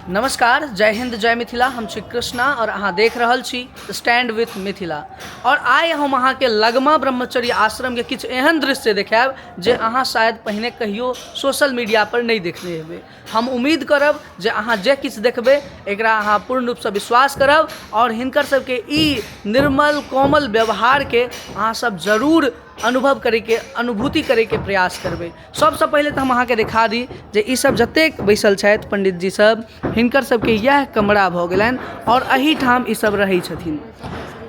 नमस्कार, जय हिंद, जय मिथिला। हम छी कृष्णा और अहाँ देख रहल छी स्टैंड विथ मिथिला। और आइ हम अहाँके लगमा ब्रह्मचर्य आश्रमके किछु एहन दृश्य देखायब जे अहाँ शायद पहिने कहियो सोशल मीडिया पर नहि देखने हेबै। हम उम्मीद करब जे अहाँ जे किछु देखबै एकरा अहाँ पूर्ण रूपसँ विश्वास करब और हिनकर सबके ई निर्मल कोमल व्यवहारके अहाँ सब जरूर अनुभव करैके, अनुभूति करैके प्रयास करबै। सबसँ पहिले तऽ हम अहाँके देखा दी जे ई सब जतेक बैसल छथि पंडितजी सब, हिनकर सबके इएह कमरा भऽ गेलनि आओर एहिठाम ई सब रहै छथिन।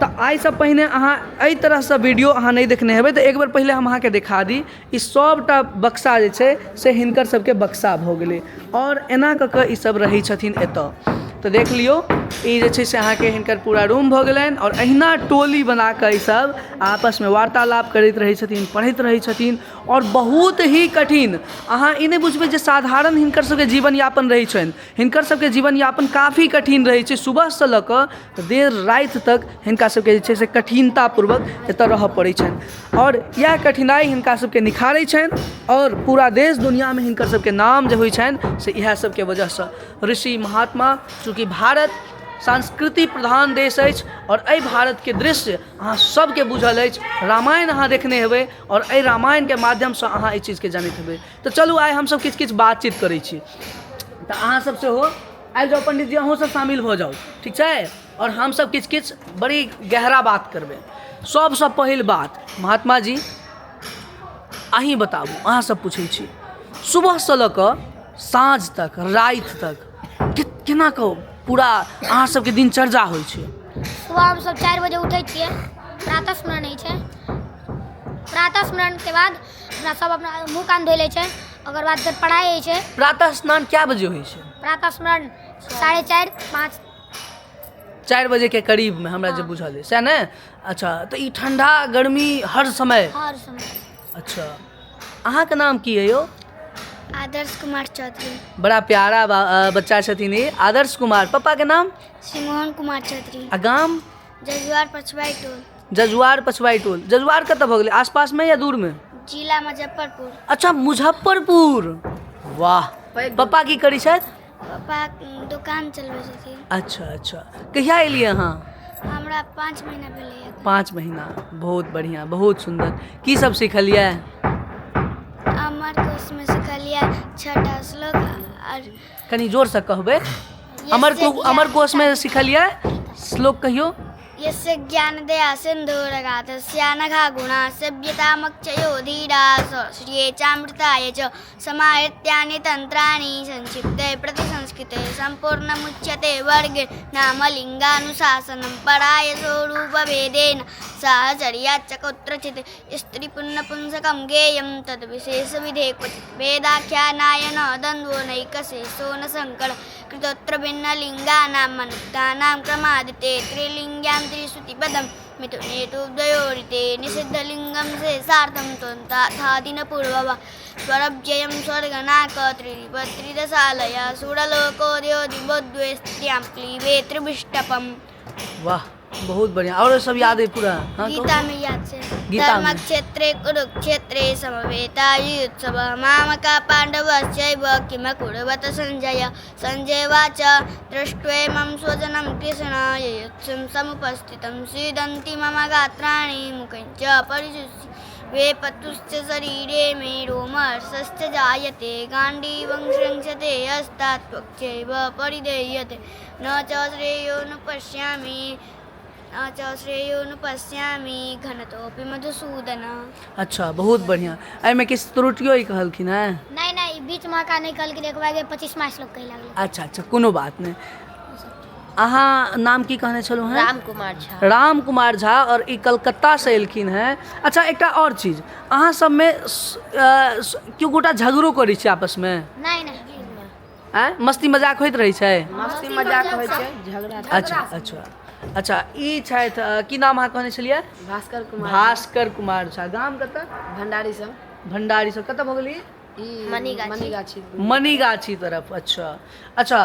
तऽ आइसँ पहिने अहाँ एहि तरहसँ वीडियो अहाँ नहि देखने हेबै, तऽ एक बेर पहिले हम अहाँके देखा दी। ई सबटा बक्सा जे छै से हिनकर सबके बक्सा भऽ गेलै आओर एना कऽ कऽ ई सब रहै छथिन एतऽ। तऽ देख लियौ, ई जे छै से अहाँके हिनकर पूरा रूम भऽ गेलनि आओर अहिना टोली बना कऽ ई सब आपसमे वार्तालाप करैत रहै छथिन, पढ़ैत रहै छथिन। आओर बहुत ही कठिन, अहाँ ई नहि बुझबै जे साधारण हिनकर सबके जीवनयापन रहै छनि। हिनकर सबके जीवनयापन काफी कठिन रहै छै। सुबहसँ लऽ कऽ देर राति तक हिनका सबके जे छै से कठिनतापूर्वक एतऽ रहऽ पड़ै छनि आओर इएह कठिनाइ हिनका सबके निखारै छनि आओर पूरा देश दुनिआँमे हिनकर सबके नाम जे होइ छनि से इएह सबके वजहसँ। ऋषि महात्मा, चूँकि भारत संस्कृति प्रधान देश अछि आओर एहि भारतके दृश्य अहाँ सबके बुझल अछि, रामायण अहाँ देखने हेबै आओर एहि रामायणके माध्यमसँ अहाँ एहि चीजके जनैत हेबै। तऽ चलू, आइ हमसब किछु किछु बातचीत करै छी। तऽ अहाँ सब सेहो आबि जाउ, पंडित जी अहूँ सब शामिल भऽ जाउ, ठीक छै? आओर हमसब किछु किछु बड़ी गहरा बात करबै। सबसँ पहिल बात, महात्मा जी अहीं बताबू, अहाँ सब पूछै छी, सुबहसँ लऽ कऽ साँझ तक, राति तक केना कऽ पूरा अहाँ सबके दिनचर्या होइ छै? सुबह हमसब 4 बजे उठै छियै, प्रातः स्मरण होइ छै। प्रातः स्मरणके बाद अपना सब अपना मुँह कान धोइ लै छै, ओकर बाद फेर पढ़ाइ होइ छै। प्रातः स्नान कए बजे होइ छै? प्रातः स्मरण 4:30, 5। 4 बजेके करीबमे हमरा जे बुझल अइ सएह ने? अच्छा, तऽ ई ठण्डा गर्मी हर समय? हर समय। अच्छा, अहाँके नाम की अइ यौ? आदर्श कुमार चौधरी। बड़ा प्यारा बच्चा छथिन ई आदर्श कुमार। पप्पाके नाम? सिमोहन कुमार चौधरी। आ गाम? जजुआर पछुआई टोल। जजुआर पछुआई टोल। जजुआर कतऽ भऽ गेलै, आसपासमे या दूरमे? जिला मुजफ्फरपुर। अच्छा, मुजफ्फरपुर, वाह। पप्पा की करै छथि? पप्पा दोकान चलबै छथिन। अच्छा अच्छा, कहिया एलियै अहाँ? हमरा 5 महीना भेलैए। 5 महीना, बहुत बढ़िआँ, बहुत सुन्दर। की सब सिखलियै? अमर कोशमे सिखलियै 6टा श्लोक। आर कनि जोरसँ कहबै। अमर कोशमे सिखलियै श्लोक, कहियौ। यस्य ज्ञानदया सिन्धुरगाथस्यानघा गुणा सभ्यतामक्षयो धीरा श्रिये चामृताय च समाहृत्यानि तन्त्राणि संक्षिप्ते प्रतिसंस्कृते सम्पूर्णमुच्यते वर्गे नाम लिङ्गानुशासनं पराय स्वरूपभेदेन साहचर्याच्च कुत्रचित् स्त्रीपुन्नपुंसकं गेयं तद्विशेषविधे क्वचित् भेदाख्यानाय न द्वन्द्वो नैकशेषो न सङ्कर कृतोऽत्र भिन्नलिङ्गानां मनुक्तानां क्रमादिते त्रिलिङ्ग्यां त्रिश्रुतिपदं मिथुने तु द्वयोरिते निषिद्धलिङ्गं शेषार्थं त्वन्ताथादिनपूर्ववा स्वरव्ययं स्वर्गनाक त्रिपत्रिदशालय सुरलोकोदयो दिवो द्वे स्त्रियां क्लीबे त्रिविष्टपम्। वाह, बहुत बढ़िया। और सब याद है पूरा? हाँ, गीता में याद छै। गीता में। धर्मक्षेत्रे कुरुक्षेत्रे समवेता युयुत्सव मामका पाण्डवश्चैव किमकुर्वत संजय। संजय वाच दृष्ट्वेमं स्वजनं कृष्ण युयुत्सुं समुपस्थितं सीदन्ति मम गात्राणि मुखं च परिशुष्य वेपतुश्च शरीरे मे रोमहर्षश्च जायते गाण्डीवं शृंशते हस्तात् त्वक्चैव परिदह्यते न च श्रेयो न पश्यामि न च श्रेयो न पश्यामि घनतोऽपि मधुसूदन। अच्छा, बहुत बढ़िया। एहिमे किछु त्रुटियो ई कहलखिन हेँ? नहि नहि, ई बीचमे अहाँके नहि कहलखिन, एक बार 25मा श्लोक कहि लागलै। अच्छा अच्छा, कोनो बात नहि। अहाँ नाम की कहने छलहुँ हेँ? राम कुमार झा। राम कुमार झा, और ई कलकत्तासँ एलखिन हेँ। अच्छा, एकटा आओर चीज, अहाँ सबमे केओ गोटा झगड़ो करै छी आपसमे? नहि नहि। आँय, मस्ती मजाक होइत रहै छै? मस्ती मजाक होइ छै, झगड़ा। अच्छा अच्छा अच्छा, ई छथि, की नाम अहाँ कहने छलियै? भास्कर कुमार। भास्कर कुमार झा। गाम कतऽ? भंडारी सब। भंडारी सब कतऽ भऽ गेलै? ई मनीगाछी। मनीगाछी। मनीगाछी तरफ। अच्छा अच्छा,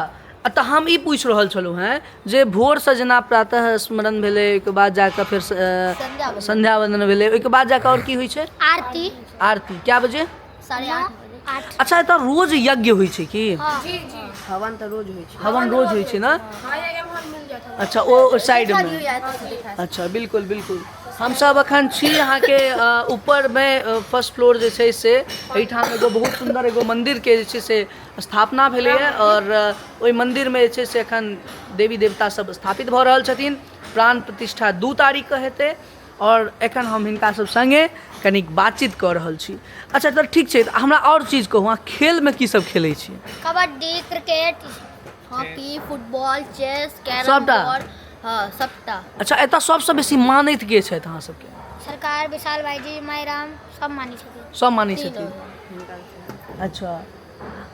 तऽ हम ई पूछि रहल छलहुँ हेँ जे भोरसँ जेना प्रातः स्मरण भेलै, ओहिके बाद जाकऽ फेर संध्या वंदन भेलै, ओहिके बाद जाकऽ आओर की होइ छै? आरती। आरती कए बजे? 8:30 बजे। 8। अच्छा, एतऽ रोज यज्ञ होइ छै की? हँ। जी जी। हवन तऽ रोज होइ छै। हवन रोज होइ छै ने? हाँ, एम्हर मिल जायत। अच्छा, ओ साइडमे। अच्छा, बिल्कुल बिल्कुल। हमसब अखन छी अहाँके ऊपरमे, फर्स्ट फ्लोर जे छै से एहिठाम एगो बहुत सुन्दर एगो मन्दिरके जे छै से स्थापना भेलैए, आओर ओहि मन्दिरमे जे छै से एखन देवी देवता सब स्थापित भऽ रहल छथिन। प्राण प्रतिष्ठा 2 तारीखके हेतै, आओर एखन हम हिनका सब सङ्गे कनिक बातचीत कऽ रहल छी। अच्छा, तऽ ठीक छै, तऽ हमरा आओर चीज कहू, अहाँ खेलमे की सब खेलै छी? Kabaddi, cricket, hockey, football, chess, carrom सबटा? बोर्ड। हँ, सबटा। अच्छा, एतऽ सबसँ बेसी मानैत के छथि अहाँ सबके? सरकार, विशाल भाईजी, मायराम, सब मानै छथिन। सब मानै छथिन। अच्छा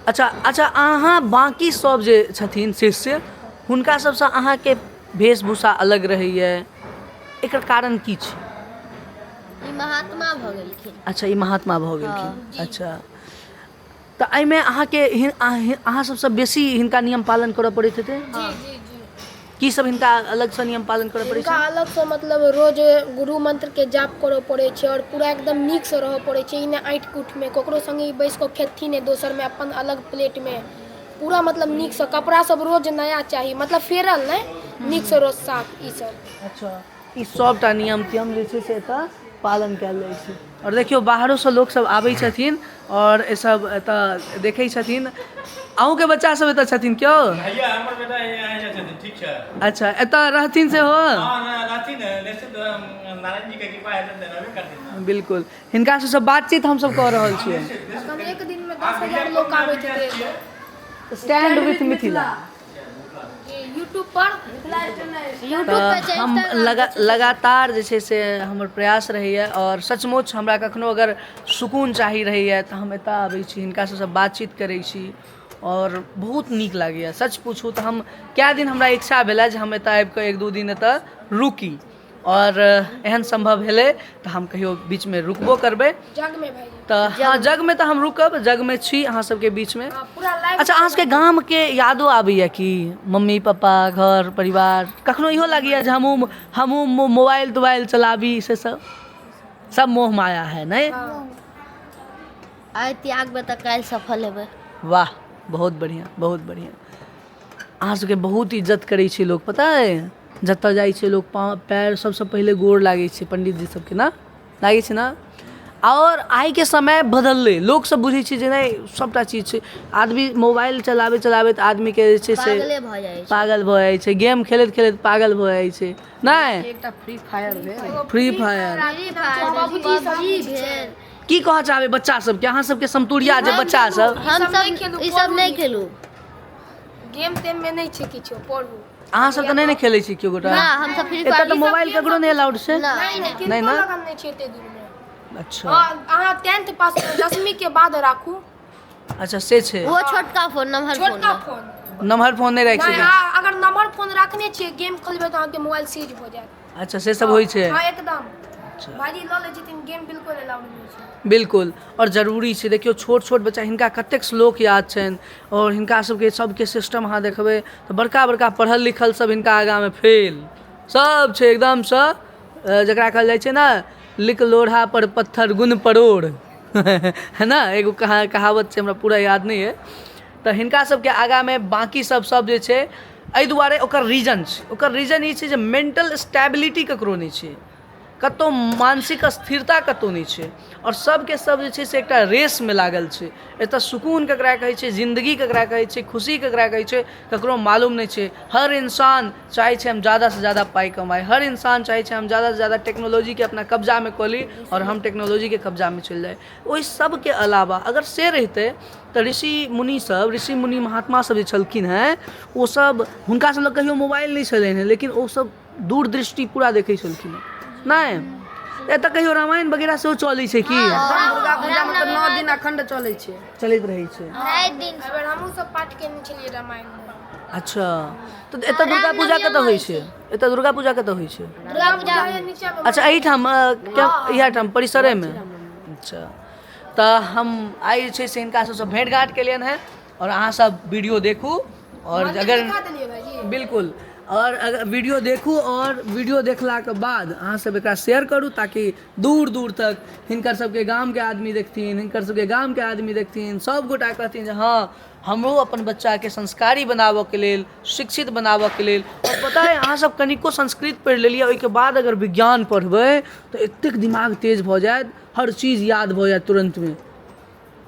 अच्छा अच्छा, अहाँ बाँकी सब जे छथिन शिष्य, हुनका सबसँ अहाँके वेशभूषा अलग रहैए, एकर कारण की छै? ई महात्मा भऽ गेलखिन। अच्छा, ई महात्मा भऽ गेलखिन। अच्छा, तऽ एहिमे अहाँके अहाँ सबसँ बेसी हिनका नियम पालन करऽ पड़ैत हेतै? जी जी जी। की सब हिनका अलगसँ नियम पालन करऽ पड़ै हिनका छै? अलगसँ मतलब रोज गुरु मंत्रके जाप करऽ पड़ै छै, आओर पूरा एकदम नीकसँ रहऽ पड़ै छै। ई नहि ऐँठ कूठमे ककरो सङ्गे ई बैसि कऽ खेथिन नहि, दोसरमे अपन अलग प्लेटमे, पूरा मतलब नीकसँ। कपड़ा सब रोज नया चाही, मतलब फेरल नहि, नीकसँ रोज साफ, ई सब। अच्छा, ई सबटा नियम तियम जे छै से एतऽ पालन कयल जाइ छै। आओर देखियौ, बाहरोसँ लोकसब आबै छथिन आओर ई सब एतऽ देखै छथिन। अहूँके बच्चा सब एतऽ छथिन केओ? भैया, हमर बेटा यहाँ छथिन, ठीक छै। अच्छा, एतऽ रहथिन सेहो? हँ, रहथिन निश्चित, नारायण जी के कृपा हेतनि तऽ रहबे करथिन ने। बिल्कुल, हिनका सबसँ बातचीत हमसब कऽ रहल छियै। एखन एक दिनमे 10,000 लोक आबैत हेतै। स्टैंड विथ मिथिला यूट्यूब पर। यूट्यूब पे तऽ छै, हम इंस्टाग्राम पे छै। लगातार जे छै से हमर प्रयास रहैए, आओर सचमुच हमरा कखनो अगर सुकून चाही रहैए तऽ हम एतऽ आबै छी, हिनका सबसँ बातचीत करै छी आओर बहुत नीक लागैए। सच पूछू तऽ हम कए दिन हमरा इच्छा भेलै जे हम एतऽ आबिकऽ 1-2 दिन एतऽ रुकी, आओर एहन सम्भव भेलै तऽ हम कहियो बीचमे रुकबो करबै। जगमे भाई। तऽ हँ, जगमे तऽ हम रुकब, जगमे छी अहाँ सबके बीचमे। हाँ, पूरा लाइव। अच्छा, अहाँ सबके गामके यादो आबैए कि? मम्मी पापा, घर परिवार, कखनो इहो लागैए जे हमहूँ हमहूँ मोबाइल तोबाइल चलाबी? से सब सब मोह माया है नहि? आइ त्यागबै तऽ काल्हि सफल हेबै। वाह, बहुत बढ़िआँ, बहुत बढ़िआँ। अहाँ सबके बहुत इज्जत करै छै लोक, पता अइ? जतऽ जाइ छै लोक, पाँव पैर सबसँ पहिले गोर लागै छै पण्डितजी सबके ने, लागै छै ने? आओर आइके समय बदललै, लोकसब बुझै छै जे नहि, सबटा चीज छै। आदमी मोबाइल चलाबैत चलाबैत आदमीके जे छै से पागले भऽ जाइ छै। पागल भऽ जाइ छै, गेम खेलैत खेलैत पागल भऽ जाइ छै, नहि? एकटा फ्री फायर भेल। फ्री फायर, पबजी भेल। की कहऽ चाहबै बच्चा सबके, अहाँ सबके समतुरिया जे बच्चा सब? हम सब ई सब नहि खेलू। गेम तेममे नहि छै किछो, पढ़ू। अहाँ सब तऽ नहि ने खेलै छी केओ गोटा? ना, हम सब फ्री एतऽ फायर तऽ मोबाइल ककरो नहि अलाउड छै। नहि। नहि, नहि किनको ने? लगन नहि छै एते दूरमे। अच्छा। हँ, अहाँ 10th पास, 10वीं के बाद राखू। अच्छा, से छै। वो छोटका फोन, नम्हर फोन। छोटका फोन। नमहर फोन नहि राखि नहि। सकै छी? अगर नम्हर फोन रखने छियै, गेम खेलबै तऽ अहाँके मोबाइल सीज भऽ जायत। अच्छा, से सब होइ छै? हँ, एकदम। अच्छा। भाईजी लऽ लै छथिन, गेम बिल्कुल अलाउड नहि छै। बिल्कुल, आओर जरूरी छै। देखियौ, छोट छोट बच्चा, हिनका कतेक श्लोक याद छनि, आओर हिनका सबके सबके सिस्टम अहाँ देखबै तऽ बड़का बड़का पढ़ल लिखल सब हिनका आगाँमे फेल सब छै एकदमसँ। जकरा कहल जाइ छै ने, लिख लोढ़ा पर पत्थर गुण परोड़, है ने? एगो कहावत छै, हमरा पूरा याद नहि अइ। तऽ हिनका सबके आगाँमे बाँकी सब सब जे छै, एहि दुआरे ओकर रीजन छै, ओकर रीजन ई छै जे मेंटल स्टेबिलिटी ककरो नहि छै, कतहु मानसिक स्थिरता कतहु नहि छै, आओर सबके सब जे छै से एकटा रेसमे लागल छै। एतऽ सुकून ककरा कहै छै, जिन्दगी ककरा कहै छै, खुशी ककरा कहै छै, ककरो मालूम नहि छै। हर इंसान चाहै छै हम जादासँ जादा पाइ कमाइ, हर इंसान चाहै छै हम जादासँ जादा टेक्नोलॉजीके अपना कब्जामे कऽ ली आओर हम टेक्नोलॉजीके कब्जामे चलि जाइ। ओहि सबके अलावा अगर से रहितै तऽ ऋषि मुनि सब, ऋषि मुनि महात्मा सब जे छलखिन हेँ, ओसब, हुनका सब लग कहियो मोबाइल नहि छलनि हेँ, लेकिन ओसब दूरदृष्टि पूरा देखै छलखिन हेँ। नहि एतऽ कहियो रामायण वगैरह सेहो चलै छै की? दुर्गा पूजामे तऽ 9 दिन अखण्ड चलै छै। चलैत रहै छै। राति दिन। एहि बेर हमहूँ सब पाठ केने छलियै रामायण। अच्छा, तऽ एतऽ दुर्गा पूजा कतऽ होइ छै? एतऽ दुर्गा पूजा कतऽ होइ छै? दुर्गा पूजा नीचामे। अच्छा, एहिठाम इएह ठाम परिसरेमे। अच्छा, तऽ हम आइ जे छै से हिनका सबसँ भेँट घाँट केलियनि हेँ, आओर अहाँसब वीडियो देखू, आओर मंदिर अगर देखा देलियै भाईजी। बिल्कुल। आओर अगर वीडियो देखू आओर वीडियो देखलाके बाद अहाँसभ एकरा शेयर करू ताकि दूर दूर तक हिनकर सबके गामके आदमी देखथिन, हिनकर सबके गामके आदमी देखथिन, सब गोटा कहथिन जे हँ हमरो अपन बच्चाके संस्कारी बनाबऽके लेल, शिक्षित बनाबऽके लेल। आओर पता अइ, अहाँसभ कनिको संस्कृत पढ़ि लेलियै, ओहिके बाद अगर विज्ञान पढ़बै तऽ एतेक दिमाग तेज भऽ जायत, हर चीज याद भऽ जायत तुरन्तमे।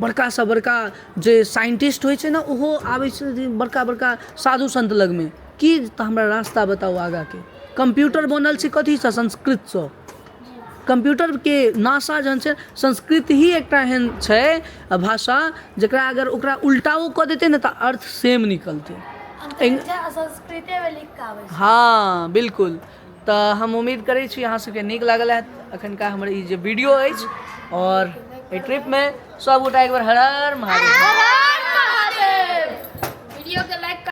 बड़कासँ बड़का जे साइंटिस्ट होइ छै ने, ओहो आबै छथिन बड़का बड़का साधु सन्त लगमे कि तऽ हमरा रास्ता बताउ आगाँके। कम्प्यूटर बनल छै कथीसँ? संस्कृतसँ। कम्प्यूटरके नासा जहन छै, संस्कृत ही एकटा एहन छै भाषा जकरा अगर ओकरा उल्टाओ कऽ देतै ने तऽ अर्थ सेम निकलतै। संस्कृतेमे लिख कऽ आबै छै। हँ बिल्कुल। तऽ हम उम्मीद करै छी अहाँ सबके नीक लागल हैत एखनका हमर ई जे वीडियो अछि। आओर एहि ट्रिपमे सब गोटा एक बेर हर हर महादेव। वीडियो के लाइक